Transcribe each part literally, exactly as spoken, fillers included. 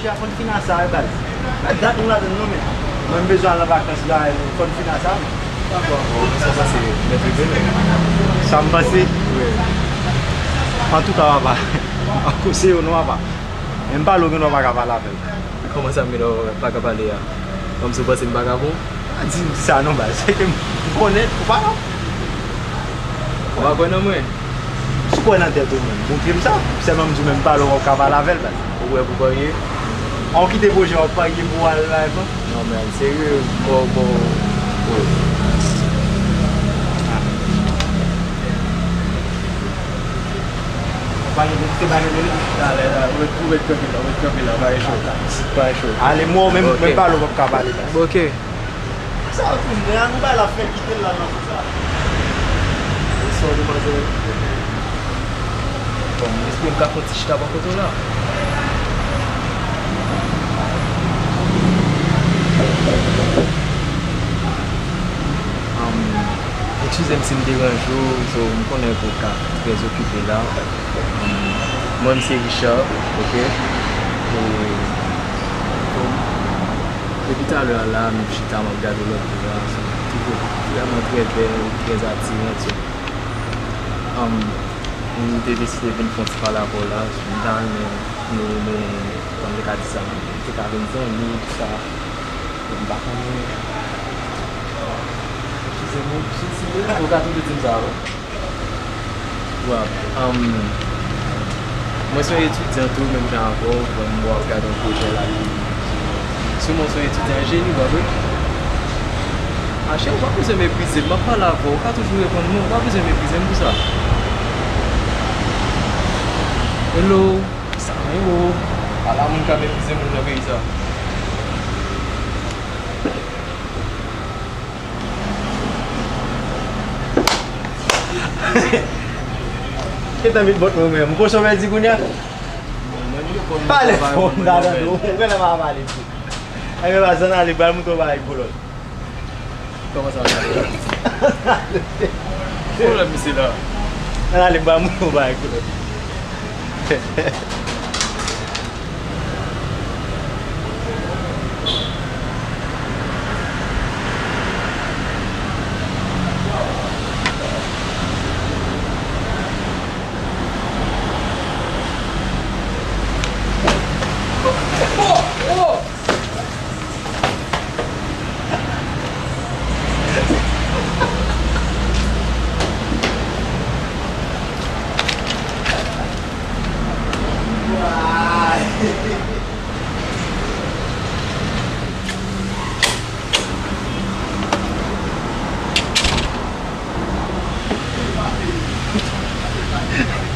Deja fò n fin a sa wi baz. Dat nou ladann non men. Mwen m bezwen al nan vakans la, fò n fin a sa men. Dakò, bon, sa pase mèt revele. Sa m panse? Wi. Antouka papa, an konseye w non papa. Men m pale w gen dwa pa ka pale avè l. Kòman sa m gen dwa pa ka pale a? Kòmsi w panse m pa ka bon? Pa di m sa non baz, se ke m konnen ou pa bon. Ou pa kwè nan mwen? Si w kwè nan tèt ou menm, montre m sa. Sèlman m di w men m pale w, w ap ka pale avè l baz. Ou prè pou parye? An w kite pwojè w ap parye pou w al live lan? Non men serye, bon bon. Ou pa gen pou kite bagay menm. Talè la, ou ret ou ret kanpe la, ou ret kanpe la, bagay cho. Bagay cho. Ale mwen menm, mwen pale w p ap ka pale baz. Ok. Sa yo toujou gen an nou bay la fè kite l la nan fè sa. Bonswa demwazèl. Bon, m espere m ka fè yon ti chita bò kote w la. Eskize m si m deranje w, so m konnen ke w ka trè okipe la. Mwen m se Richard, ok? E, depi talè a la, m chita, m ap gade lòt bò la, se toujou vrèman trè bèl, trè atiran, so, um, m te deside vin fè yon ti pale avè w la, m ta renmen nou, nou, kòman m te ka di sa, nou te ka vin zanmi, tout sa, m pa konnen, eskize m, si, si, ou ka toujou di m sa, wi. Wa, um, mwen se yon etidyan tou, menm jan avè w, bon, m wè w ap gade yon pwojè la ki, siman w se yon etidyan enjeni, pa vre? Mache, ou pa bezwen meprize m, m ap pale avè w, ou ka toujou reponn mwen, ou pa bezwen meprize m pou sa. Hello, sa yo, ala moun ka meprize moun nan peyi sa. Gentan met bòt mwen menm. Ou konn sa w pèdi kounye a? Pale fò m ta tande w. Ou genlè pa pale tou. Anben pa zann ale, bal mouton bay kolòn. Kòman sa pale? Kolòn misye la. Ann ale, bal mouton bay kolòn.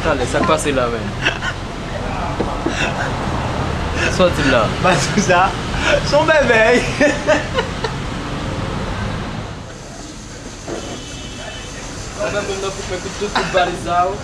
Talè, sa k pase la menm? Sa w di m la? Baz sa, se yon bèbè. Anben moun nan fout mwen tout, tout, tout valiz sa yo.